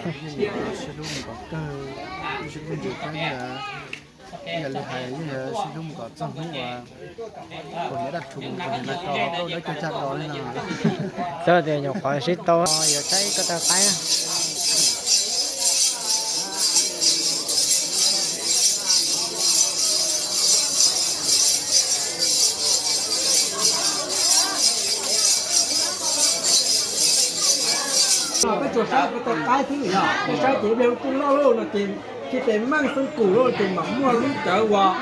Sib hlub mus kom kawg, sib hlub mus kom kawg, ib yam li hais, sib hlub mus kom txog hnub uas kuv niam dab tshua mus rau niam lais rau hauv dawb caug cag dos li no. Txawm tias nyuam qhuav sib tau, yuav tshaib koj tau qaib na. Peb tsuas saib peb tau qaib xwb, peb saib ces ib pliag lub tub loj loj no ces tsis tes meej xeeb kum lawm ces mam muaj lub cawv uas,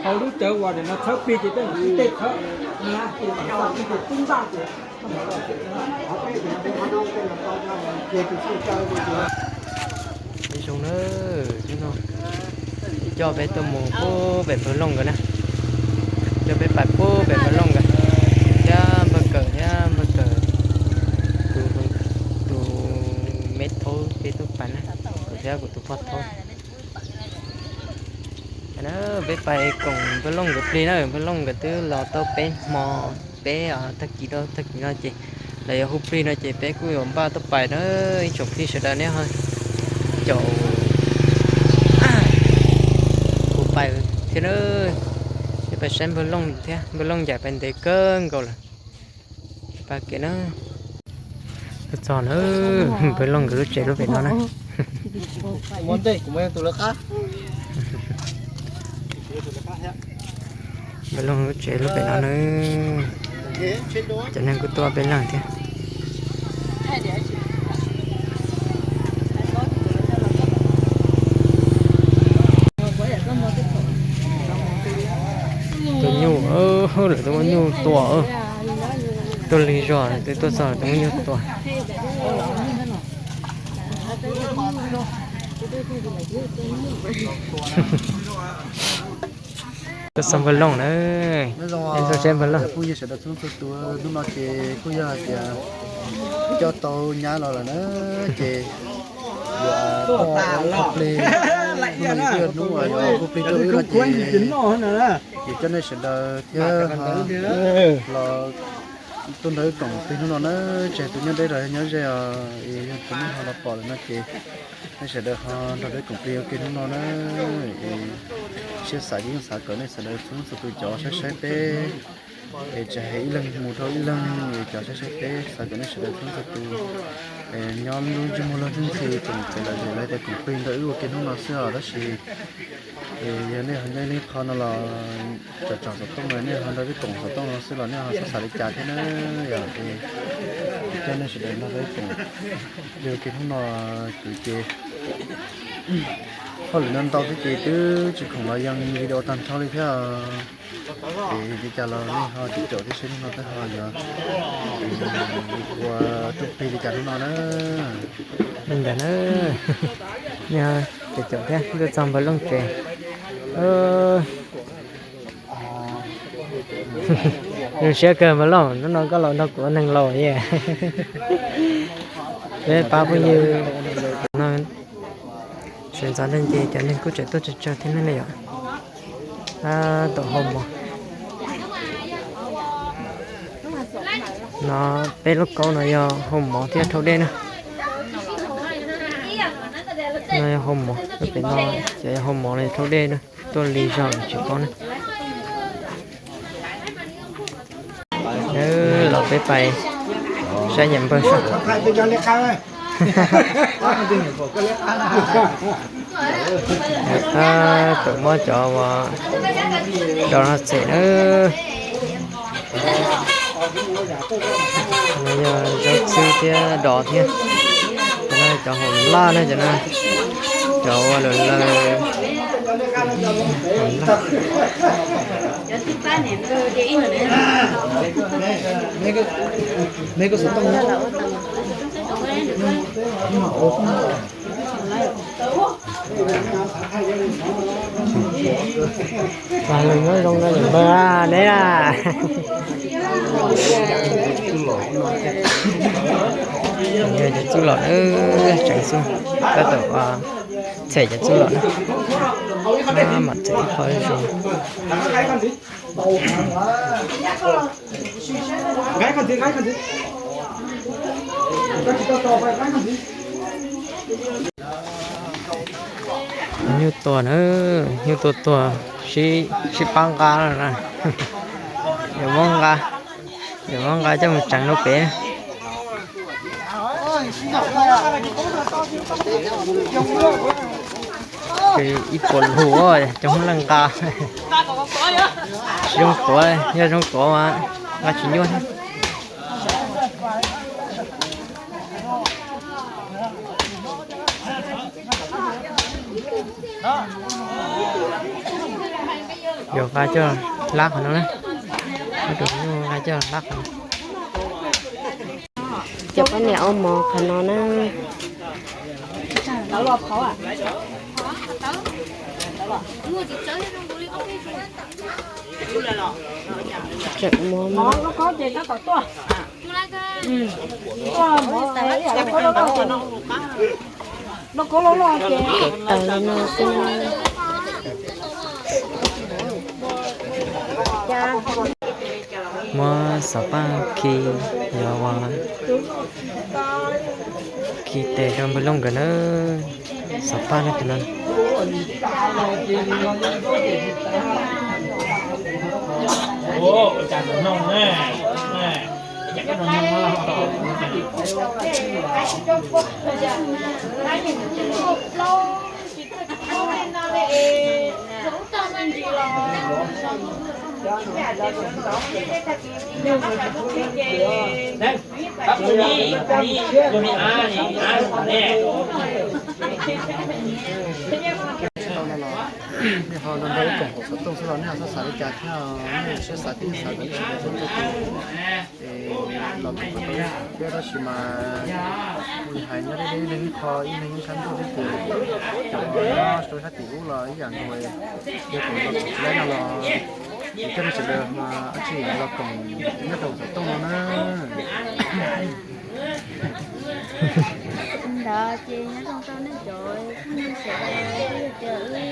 hauv lub cawv uas nim no txhawb plig ces peb mam tib tej txhawb, ces mam tib tej tub ntaj ces Ib zoo na, coj peb tuaj mus pub pem npawg Looj nkawd na, coj peb pais pub pem npawg Looj nkawd, thiab npawg Kawm thiab npawg Kawm tus, tus me thaub peb tuaj pais na, kuv thiab kuv tus poj thaub. Peb pais koom npawg Looj nkawd plig na, npawg Looj nkawd twb los tau peb hmo, peb tag kis, tag kis no ces lawv yuav hu plig no ces peb kuj yuav npaj tuaj pais na. Ib tsoom plig sawv daws nej ho caum kuv pais thiab na. Peb pais saib npawg Looj thiab, npawg Looj ncaim pais ntev kawg nkaus lawm. Pab kev na. Tuaj txog na, npawg Looj nkawd lub tsev lub pem no na. Npawg Looj lub tsev lub pem no na. Cov neeg kuj tuaj peb leeg thiab. Tus nyuj, lawv twb muab nyuj tua, tuaj lig zog twb tuaj txog lawv twb muab nyuj tua. Tuaj txog npawg Looj na. Ib txog seb npawg Looj. Phooj ywg sawv daws txhua leej txhua tus, hnub no ces kuj yog hais tias coj tau nyab los lawm na, ces yuav ua ib qho plig, hnub no kuj yog hnub uas yuav ua plig rau wb no ces kuv coj nej sawv daws thiab ho los tuaj nrog wb koom plig hnub no na, tsis hais tus nyob deb los yog nyob ze os, es yog tus nej ho los pom lawm no ces nej sawv daws ho nrog peb koom plig ua ke hnub no na. Es siab xav ces yeej xav kom nej sawv daws txhua leej txhua tus cov saib saib peb, es tsis hais ib leeg mus rau ib leeg, es cov saib saib peb xav kom nej sawv daws txhua leej txhua tus nyob lub ntsej muag lub hnub ntxhi tseem pem lawm ces lawv tias koom plig nrog wb ua ke hnub no xwb os, tab sis es yog nej ho nyob ib leeg qho no los tsom tsom xov tooj los nej ho nrog peb koom xov tooj no xwb los nej ho xav xav li cas thiab na. Yog es coj nej sawv daws nrog peb koom plig ua ke hnub no kwv ces hauj lwm no ntau thiab ces twb tsis khoom los yees video tag nrho li thiab. Ces li cas los nej ho caum caum thiab seb hnub no peb ho yuav ua rooj plig li cas hnub no na. Li ntawd na, nej ho caum caum thiab tuaj txog npawg Looj tsev. Zoo siab kawg npawg Looj, hnub no koj los nrog kuv ua neeg laus ye. Peb pab phooj ywg no, sawv ntxov ntag ces cov neeg kuj tseem tuaj tsawg tsawg thiab ne yom. Tab tom hau mov. No peb lub kaub no yog hau mov thiab rhaub dej na. No yog hau mov, pem no ces yog hau mov los yog rhaub dej na. Tuaj lig zog tsis paub na. Los peb pais saib niam npawg saib. Tab tom muab cov uas dos no txhem na. No yog zaub txhwb thiab dos thiab. Cov no cov hom laj na, cov no cov ua lawm lawm. Npawg a, neb a. Yog cov txuj lom na, tseem xwb, tab tom txhem cov txuj lom na. Mam txhem ib qho zoo. Nyuj tuag na, nyuj tuag tuag, sib pab nqa na. Yuav muab nqa, yuav muab nqa coj mus tseev rau pem. Ib puas lus, cov Hmoob Lauj nqa, tsis zoo tuav, yog zoo tuav mas nqa tsis nyuaj thiab. Yuav nqa coj hlab qhov no na. Muab tus nyuj nqa coj hlab qhov no. Cov poj niam ua mov qhov no na. Tseem muab, muab taws li no xwb. Muab xov paj khi, yog ua khi tes rau npawg Looj nkawd na. Xov paj no tus no. Nej ho nrog ib koom haum xov tooj xwb los nej ho xav xav li cas thiab, nej siab xav twb xav kom ib sab txhua tus es los koom xov tooj thiab, tab sis mas li hais nyob deb deb ib leeg ib qho, ib leeg ib qho ntuj thiab ces cov nyob rau sab tim ub los ib yam nkaus, yog koom los koom tsis laib no los kuv coj nej sawv daws mas dab tsi los koom nyob rau xov tooj no na. Ntawd ces nyob zoo rau nej cov phooj ywg sawv daws, yog tias wb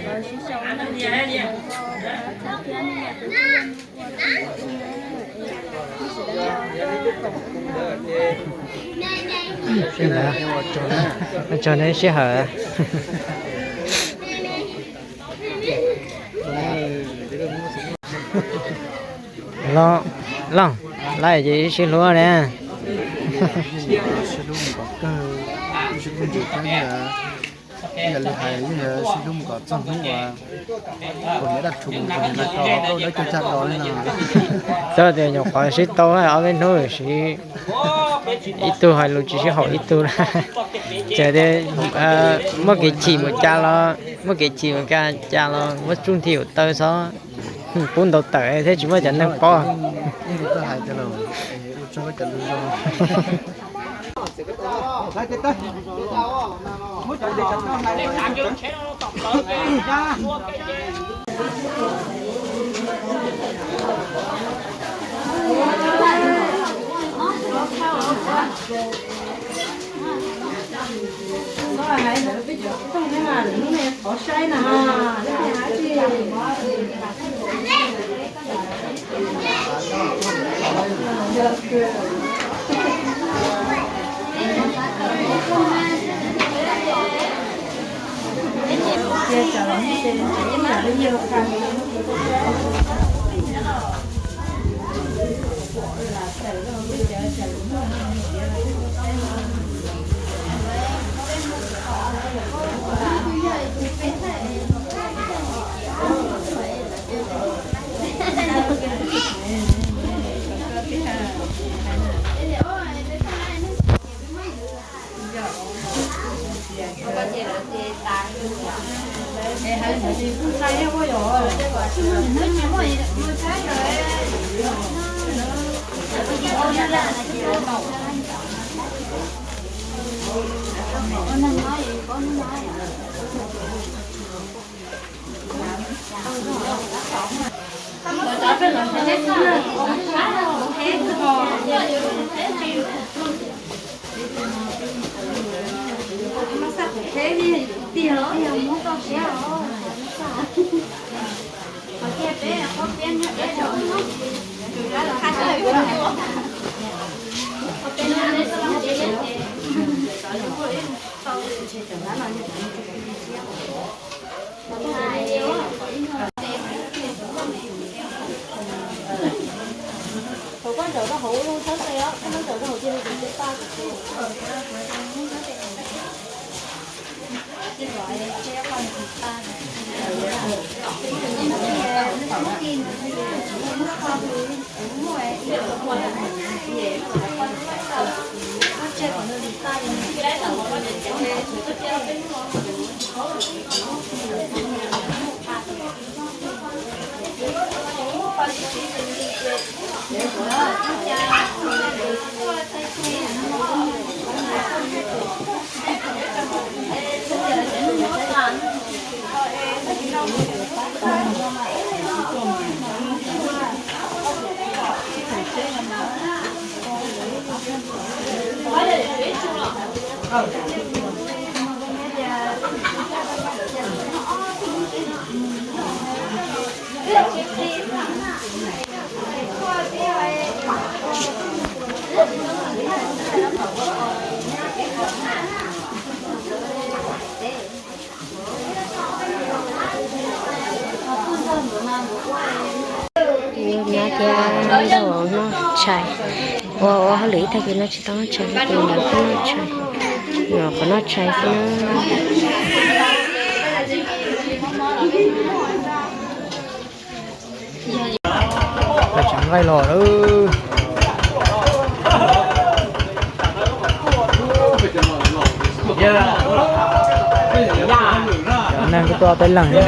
los sib sau no ces nej sawv daws sau pab txhawb thiab nej yog tus ua tij ua na, es nej sawv daws los koom no. Ua tsaug nej sij hawm. Los, los, lawm ces sib hlub ne. Sib hlub mus kom kawg, sib hlub mus kom kawg, ib yam li hais yeej yog sib hlub mus kom txog hnub uas kuv niam dab rhuv kuv niam lawv tau rau dawb cag cag los li no. Txawm tias nyuam qhuav sib tau ob peb hnub lawm siv ib tug hais lus tsis sib haum ib tug na. Ces tias muaj kev chim mus cas los, muaj kev chim mus cas cas los muab tsuj nthi ua taw xwb, pub ntau tawm thiab tsis muaj cov neeg paub. Nyob thiab noj tshais, ua ua hauj lwm ib tag kis no tsis tau noj tshais, ib tag kis ntawd kuj noj tshais, nyuam qhuav noj tshais xwb na. Tseem nqaij los lawm. Cov neeg kuj tuaj peb leeg thiab.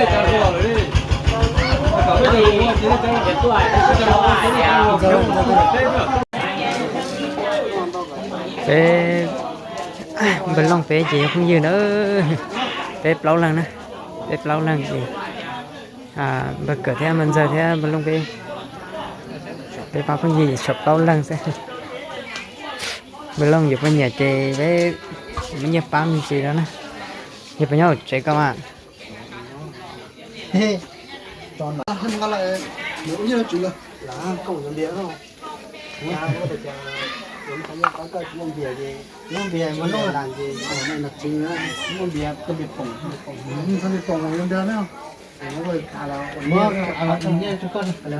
Peb npawg Looj peb ces yog phooj ywg na, peb plaub leeg na, peb plaub leeg ces npawg Kawm thiab npawg Ntxawg thiab npawg Looj peb, peb pab phooj ywg tshuav plaub leeg xwb. Npawg Looj yuav poj niam ces peb muab nyiaj pab me ntsis no na. Yog puas nyob hauv tsev koj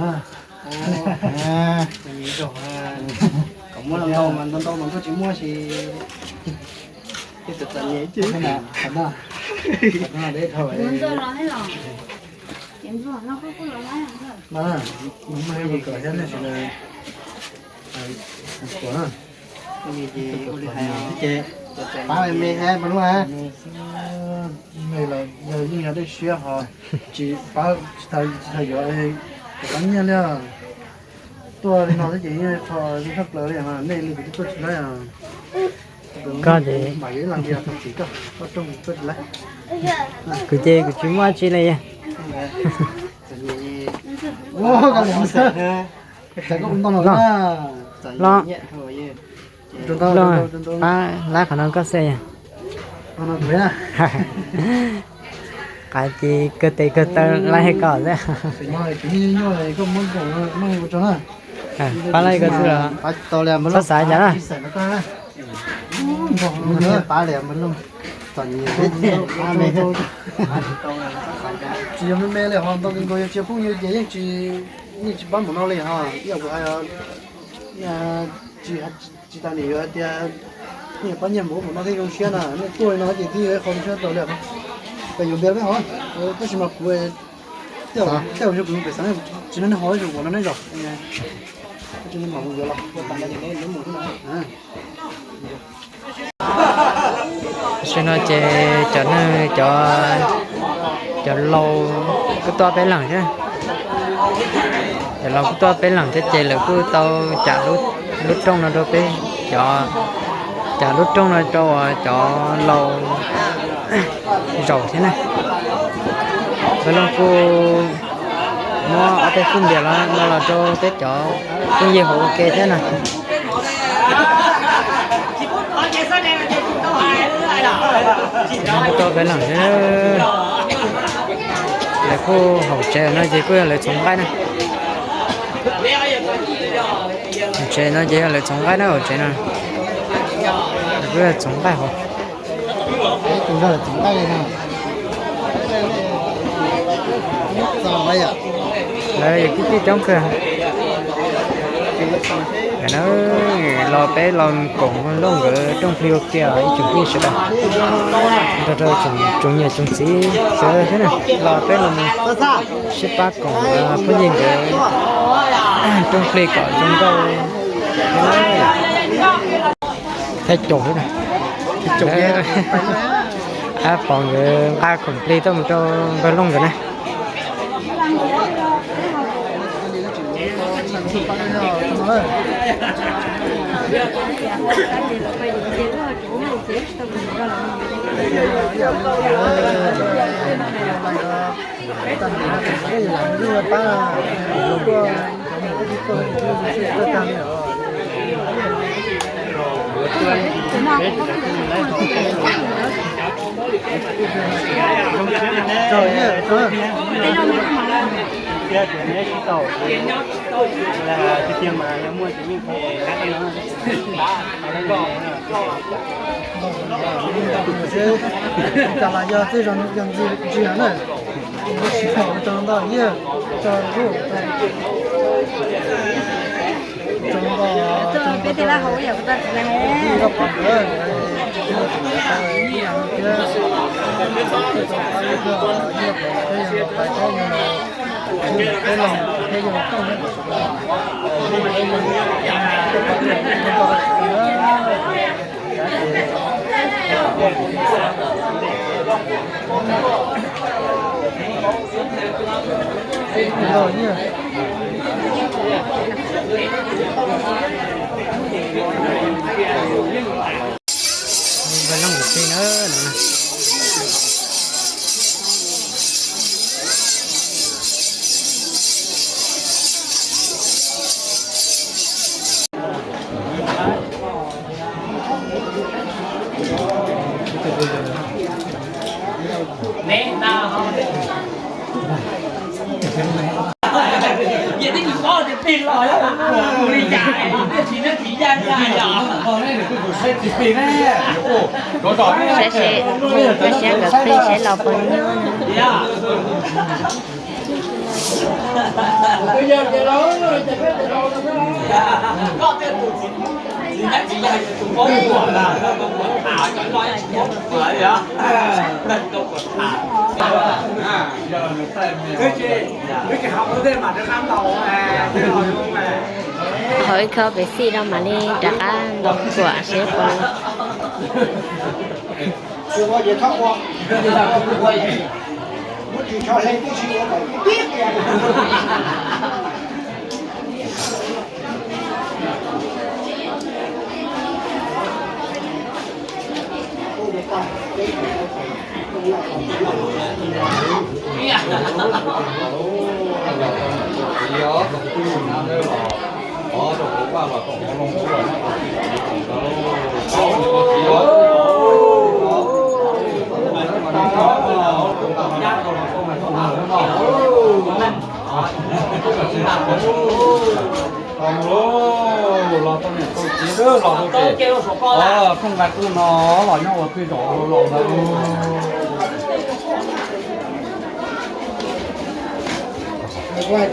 mas? Kom muab ntau ntau mas ntau ntau mas koj tsis muab ces txom nyem ces. Pab me me me lawm, yog yeej yog dej siab ho tsis pab, tsis tau yuav, tsis tau nyiaj li. Tuaj li no xwb ces yeej rho li thaj plaws li, nej li kuv twb tuaj tsis laib. Koj ces mam yuav ib leeg li, tau txim koj, koj rooj tuaj tsis laib. Kuv ces kuv tsis muaj dab tsi li. Ua koj li xwb. Los, los, pab laib qhov no koj xwb. Qhov ces kawg tes kawg taw laib koj xwb. Pab laib koj xwb los? Txhob xav cas na. Tsis yog me me li ho ntau ntau yog tsis yog phooj ywg ces yeej tsis, yeej tsis pab npaum no li ho. Ib yam kuv hais, tsis, tsis tas niam yuav hais tias nej pab nyiaj npaum no thiaj zoo siab na. Nej tuaj li no ces twb yog ib qho zoo siab tau li. Pem yuav npias peb hov, tab sis mas kuv tej zaum kuv mus pem xeev tsis nrog nej hov, ua no nej zos, tsis mam mus yuav los ua tas ces nej mus xwb no. Tam sim no ces cov neeg, cov, cov laus kuj tuaj peb leeg thiab. Cov laus kuj tuaj peb leeg thiab ces lawv kuj tau cam lub rooj no rau peb, cov, cam lub rooj no rau cov laus zaum thiab na. Peb Looj kuj muab ob peb fwj npias no los rau peb cov phooj ywg hauv ua ke thiab na. Kuj tuaj peb leeg thiab. Lawv kuj haus tsev no ces kuj yog lawv txhoov nqaij na. Haus tsev no ces yog lawv txhoov nqaij na, haus tsev no. Lawv kuj yog txhoov nqaij hauv. Tus zog tseem nqaij li no. Lawv yog kwv tij coob kawg. Los peb los koom Looj nkawd rooj plig ua ke ib tsoom phooj ywg sawv daws, nrog rau tsoom niam tsoom txiv sawv daws thiab na, los peb los mus sib pab koom phooj ywg nkawd rooj plig kom zoo nkauj thiab na. Thaij caum xwb na. Ab, pom nkawd nqa khoom plig tuaj mus rau npawg Looj nkawd na. Cas los yog tej zaum yog ntsis ntsis na, tsis tau ntau ntau ib yam, tso lub, tso ntau, tso ntau, ib yam pom nkawd, ib yam no thiab, ib yam pom nkawd, ib yam pais thiab, ib yam pais thiab, ib yam pais thiab. Saib seb, saib seb nkawd plig seb los puas nyob no. Haus ib khob pes xij no mam li rov qab ntaus kuam seb puas. Los tau niam tau txiv los rau ces, o, thooj nqai qwj no los nyob ua twj zaum rau laus ntawd. Koj haus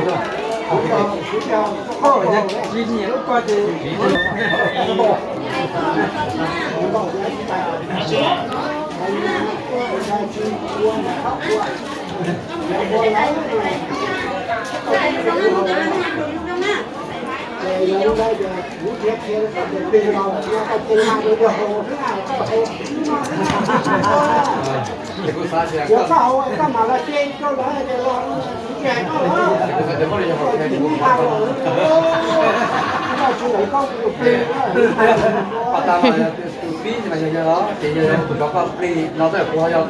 tso. Tus tij mas yog yog los ces yog tus cov koj plig no tab kuv ho yog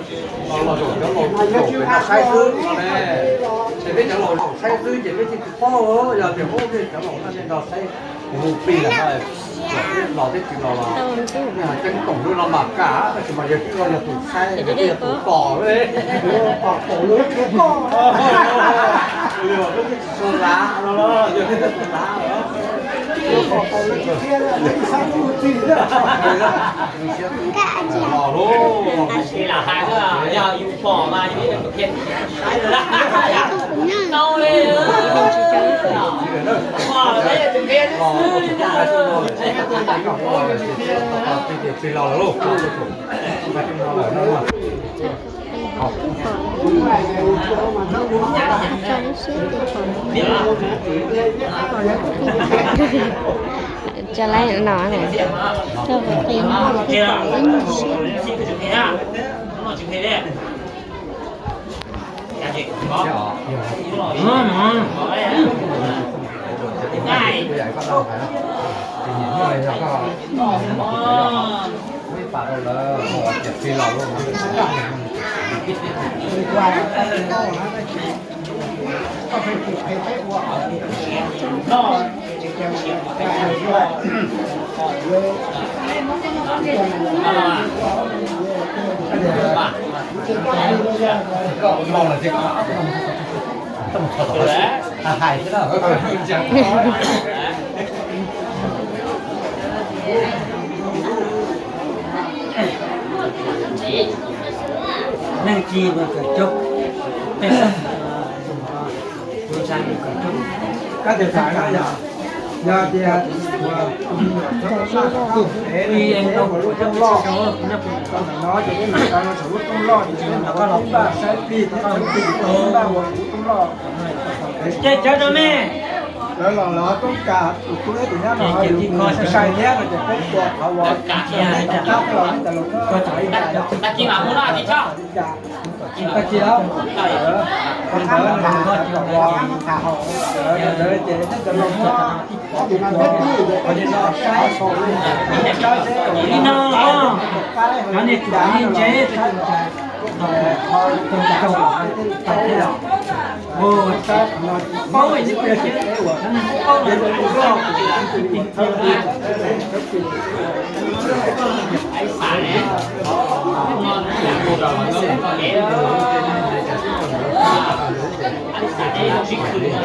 los zaum cov laus zaum pem no saib xwb no ne. Ces peb cov laus zaum saib xwb ces peb thiaj tsis paub, yog tias peb cov laus no nej nrog saib kuv hu plig lawm no, peb los thiab tsis los los nej ho ceeb toom lub no mas kam, tab sis mas yog twb los yog tus saib, yog twb yog tus pom li. Peb twb tsis tshua lav los, yog twb yog tus lav los. Tab sis lam hais xwb, yog yus pom mas yus tus qhia saib lawm. Tau li, pom los yog tus qhia xwb li ntag. Tso lawm no, tso qis no, tib pom ib nyuag siab. Leej txiv mus kawm coob, tej tus ntxhais mus kawm coob, kab tes xav yog, yog tias tus me nyuam txhob maj tus pem li ntawm lub rooj loj, no ces peb mam tso rau saum lub rooj loj, ces tus me nyuam koj los pab saib plig thiab, plig tus me nyuam koj los lub rooj loj. Ces cawv rau nej. Lawv los lawv toob kas tus tub thiab tus nyab no, ces yus sai thiab no ces peb tua qhov uas tab los ntawm los tag kis los, tag kis los, ntawd ces nyob ntawd los muab qhov no saib, saib seb, cov niag tsum niag ntse, tus ntse, tus ntse, paub, paub, Lawv tsis muaj qhov yuav ces yus tsis muaj qhov yuav, yus tsis txawj sib hlub los.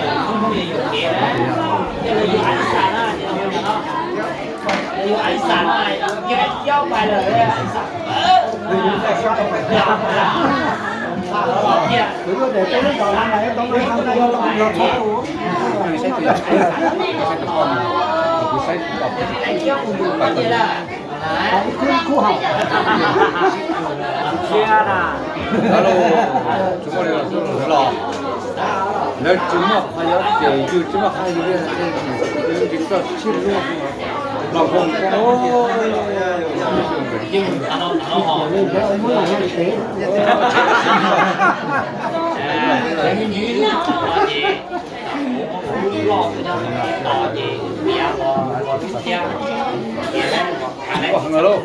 Ua heev lauj.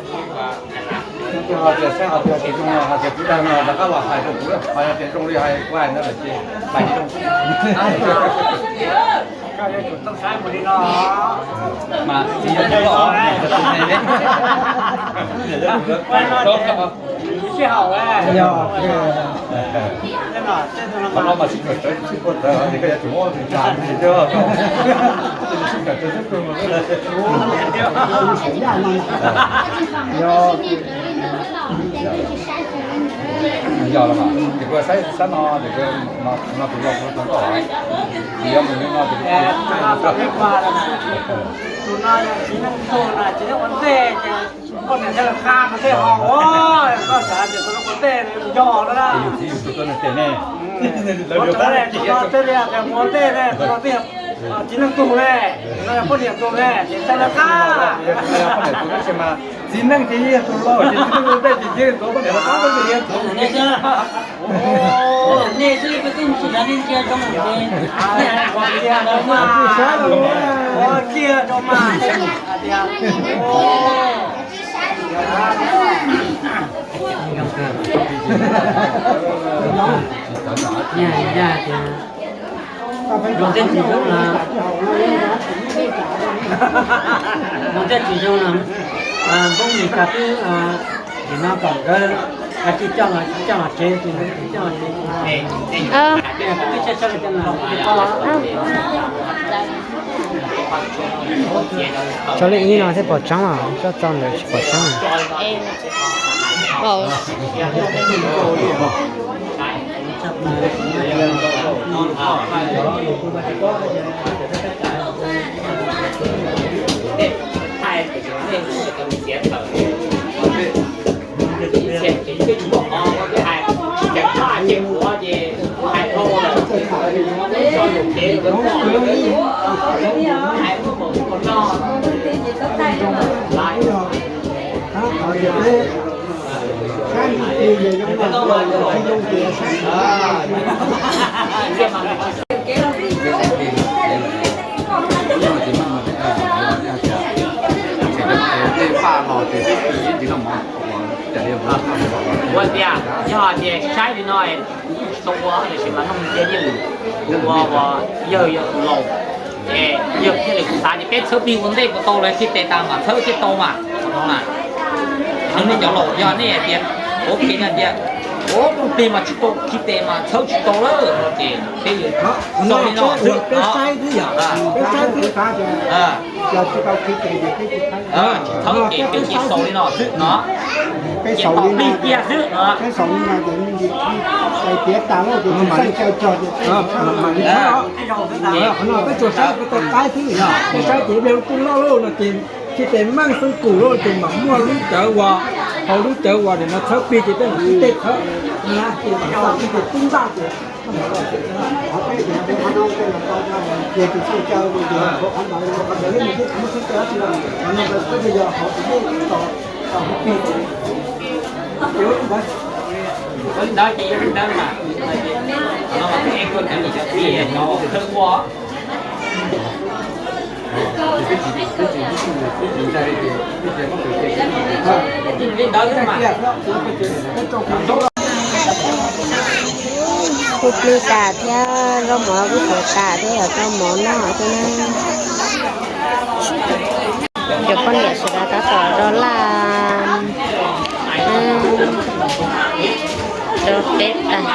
Hais tias saib hais tias tus zoo no, hais tias kuv dag no rov qab los hais rau kuv, hais tias zoo li hais kuv hais ntawd lawm ces hais zoo. Koj yuav tsum tau saib mus li no. Mas tsis yog tus loj, mas tus me ne. Sij hawm, qhov no mas sib kawm tsawv sib kawm tsawv, koj yuav tsum muab tus tsa mus li thiab. Sib kawm tsawv sib kawm tsawv. Yog Yog los mas ces kuv saib sab no ces kuv no tus lauj kuv tau nkauj. Tsis yog mus no ces kuv, tus no yog txiv neej tuag na, txiv neej ua ntej ces poj niam thiaj li qha mus tej haus, koj xav tias tus no ua ntej yog no na. Yus txiv yus tus tuaj nws tes ne. Ua rau tus no thiaj li tias mus ua ntej ne, tus no twb yog txiv neej tuag ne, no yog poj niam tuag ne, ces thiaj li qha. Txiv neej ces yog tus laus ces txiv neej ua ntej ces yog tus poj niam qab tus yog tus. Nej xwb peb twb tsis xav nej ntsia zoo ces, nej hais qhov tiag rau mas, qhov tiag rau mas hais tias, yog tias mus tej tsis zoo na, mus tej tsis zoo na, Hmoob Mes Kas twb, nim no kom nkawd tsis coj los, tsis coj los tsev, tsis coj los tsev. Tso leej ib no thiaj pom tseeb os, tso txog ntawd tsis pom tseeb. Ua tias yog tias saib li no es kuv tsis tau ua, tiam sis mas no mus cia yeej ua, ua yawg yog tus laus, es yawg thiaj li kuv xav tias peb txhawb plig ua ntej puas tau, lawv khib tes tas mas txhawb thiaj tau mas no na. Yog nej cov laus yog nej hais tias, ua kiag tias, ua tus plig mas tsis tau khib tes mas txhawb tsis tau lawm no ces peb yuav xaus li no xwb, peb saib xwb yom, peb saib xwb. Tsis txhawb ces peb cia xaus li no xwb no. Ces tau plig kiag xwb no. Peb tsuas saib peb tau qaib xwb, peb saib ces peb lub tub loj loj no ces khib tes meej xeeb kus lawm ces mam muaj lub cawv uas, hauv lub cawv uas nim no txhawb plig ces peb mam khib tes txhawb na, ces mam txhawb plig ces tub ntaj ces Ntawd ces yog li ntawd mas, no mas kuv ev koj cov niam cov txiv cov thawj ua. Li ntawd xwb mas. Kuj plig tas thiab, zaub mov kuj txhuav tas thiab, yog zaub mov noj xwb na. Cov poj niam sawv daws tab tom rau laj rau peb tas.